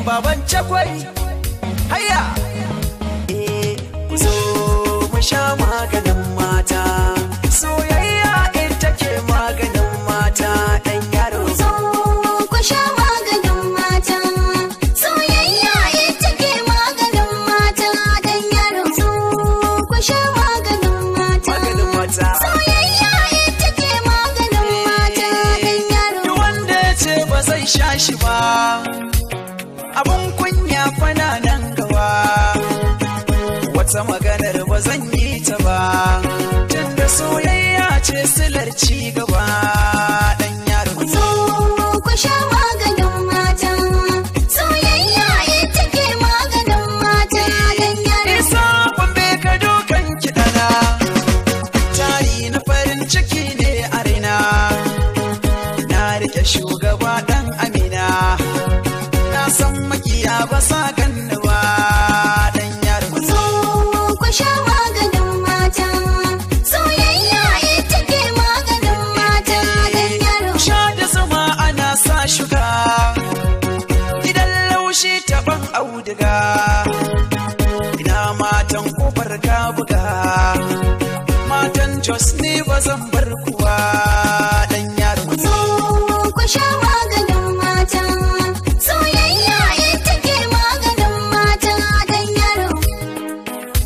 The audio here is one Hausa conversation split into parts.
Baban Chakwai. Hayya! Ku zo mu sha maganin mata. Soyayya ita ke maganin mata ɗan yaro. Zo ku sha maganin mata. Soyayya ita ke maganin mata ɗan yaro. Zo ku sha maganin mata. Maganin mata. Soyayya ita ke maganin mata ɗan yaro. Duk wanda ya ce ba zai sha shi ba, abun kunya fana nan gaba. Wata maganar ba zan yi ta ba, tunda soyayya ce silar ci gaba ɗan yaro. Zo ku sha maganin mata. Soyayya ita ke maganin mata ɗan yaro. Isa gombe ka dokan kiɗana, tari na farin ciki ne a raina. Na rike shugaba ɗan Amina, na san makiya ba sa ganni ba ɗan yaro. Zo ku sha maganin mata. Soyayya ita ke maganin mata ɗan yaro. Sha da zuma ana sa shuga, gidan laushi taɓan auduga. Ina matan kofar buga, matan Jos ne ba zan bar kuwa ɗan yaro. Zo ku sha maganin mata. Soyayya ita ke maganin mata ɗan yaro.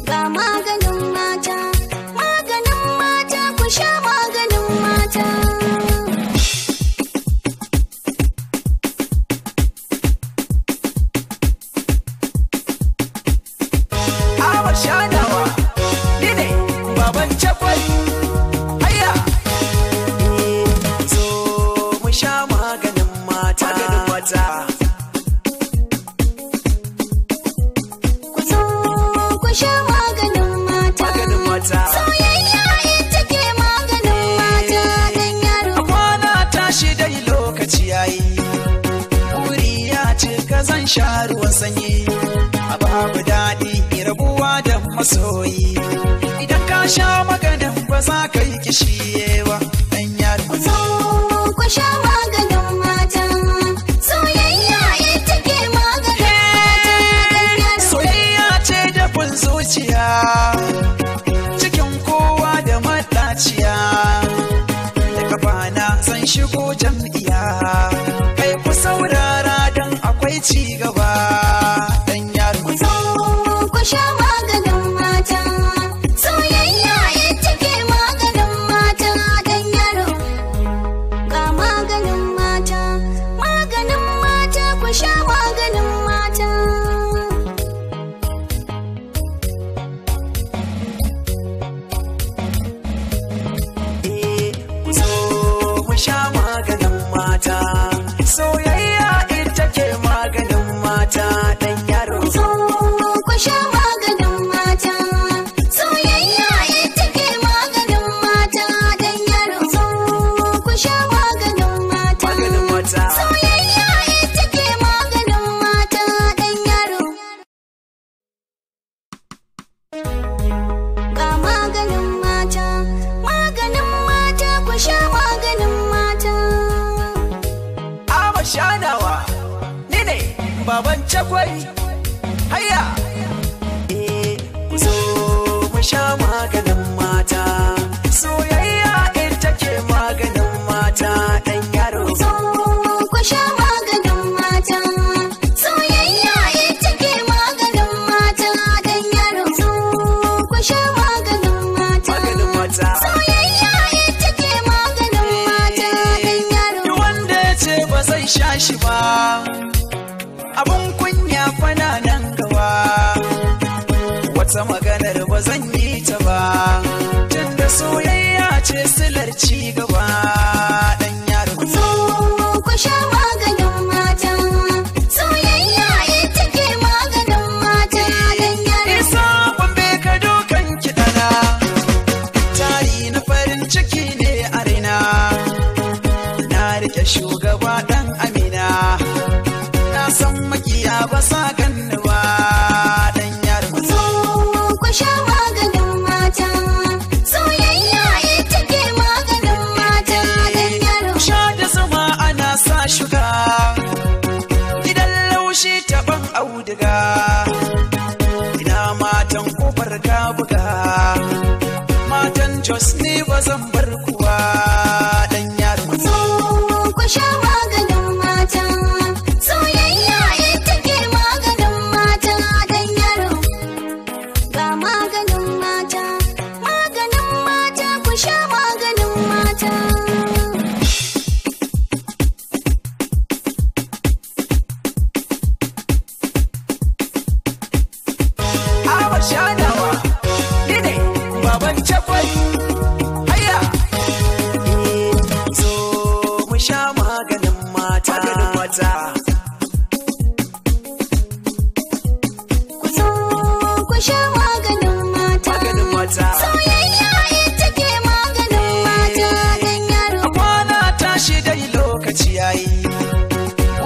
Ga maganin mata, maganin mata, ku sha maganin mata. Awa shanawa, ni ne baban Chakwai. Hayya! Zo mu sha maganin mata. Maganin mata. Ku zo ku sha maganin mata. Maganin mata. Soyayya ita ke maganin mata ɗan yaro. A kwana tashi dai lokaci yayi. Buri ya cika zan sha ruwan sanyi. A babu daɗi rabuwa da masoyi. Idan ka sha maganin ba za ka yi kishiye ba ɗan yaro. Ku zo ku sha maganin mata. Soyayya ita ke maganin mata ɗan yaro. Soyayya ce dafin zuciya, cikin kowa da maɗaciya. Da kafana zan shigo jam'iyya, kai ku saurara don akwai ci gaba ɗan yaro. Ku zo ku sha maganin mata. Soyayya ita ke maganin mata ɗan yaro. Ga maganin mata, maganin mata, ku sha maganin mata. Ku zo mu sha maganin mata. Soyayya ita ke maganin mata ɗan yaro. Zo ku sha maganin mata. Soyayya ita ke maganin mata ɗan yaro. Zo ku sha maganin mata. Maganin mata. Soyayya ita ke maganin mata ɗan yaro. Ga maganin mata, maganin mata, ku sha maganin mata. Awa shanawa, ni ne baban Chakwai. Hayya! Ku zo mu sha maganin mata. Soyayya ita ke maganin mata ɗan yaro. Zo ku sha maganin mata. Soyayya ita ke maganin mata ɗan yaro. Zo ku sha maganin mata. Maganin mata. Soyayya ita ke maganin mata ɗan yaro. Duk wanda ya ce ba zai sha shi ba, abun kunya fana nan gaba. Wata maganar ba zan yi ta ba, tunda soyayya ce silar ci gaba ɗan yaro. Zo ku sha maganin mata. Soyayya ita ke maganin mata ɗan yaro. Isa gombe ka dokan kiɗana, tari na farin ciki ne a raina. Na rike shugaba ɗan Amina, na san makiya ba sa ganni ba ɗan yaro. Zo ku sha maganin mata. Soyayya ita ke maganin mata. Jos ni ba zan bar kuwa dan yaro. Ku zo ku sha maganin mata, soyayya ita ke maganin mata dan yaro. Ga maganin mata, maganin mata, ku sha maganin mata. Awa shanawa, ni ne baban cakwai, haya! Zo mu sha maganin mata. Maganin mata. Ku zo ku sha maganin mata. Maganin mata. Soyayya ita ke maganin mata dan yaro. A kwana tashi dai lokaci yayi,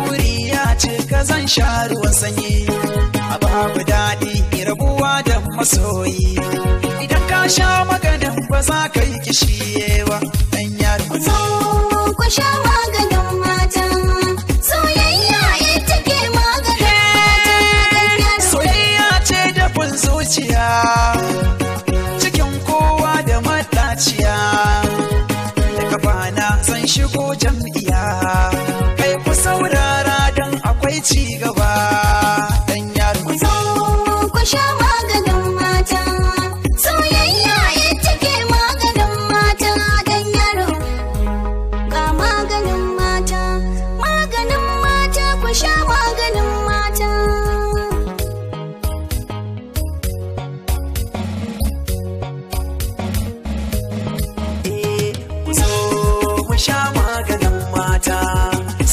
wuri ya cika zan sha ruwan sanyi. A babu daɗi rabuwa da masoyi. Idan ka sha maganin ba za ka yi kishiye ba, ɗan yaro. Ku zo ku sha maganin mata. Soyayya ita ke maganin mata dan yaro. Soyayya ce dafin zuciya, cikin kowa da maɗaciya. Da kafana zan shigo jam'iyya, kai ku saurara don akwai ci gaba dan yaro. Ku zo ku sha maganin mata. Soyayya ita ke maganin mata dan yaro. Ga maganin mata, maganin mata, ku sha maganin mata. Eh, ku zo mu sha maganin mata.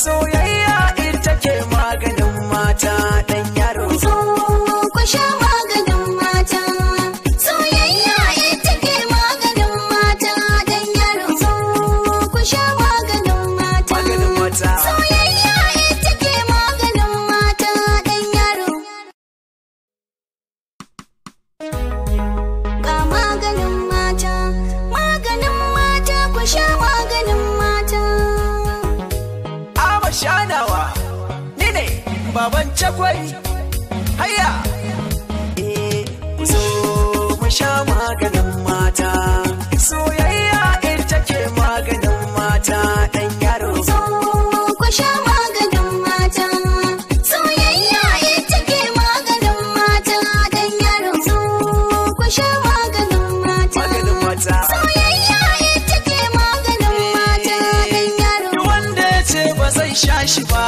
Soyayya ita ke maganin mata dan yaro. Ku zo ku sha maganin mata. Soyayya ita ke maganin mata dan yaro. Ku zo ku sha maganin mata. Maganin mata. Soyayya ita ke maganin mata dan yaro. Ga maganin mata, maganin mata, ku sha maganin mata. Aba shanawa, ni ne baban cakwai, haya! Eh, ku zo mu sha maganin mata. Soyayya ita ke maganin mata ɗan yaro. Ku zo ku sha maganin mata. Soyayya ita ke maganin mata dan yaro. Ku zo ku sha maganin mata. Maganin mata. Soyayya ita ke maganin mata dan yaro. Duk wanda ya ce ba zai sha shi ba,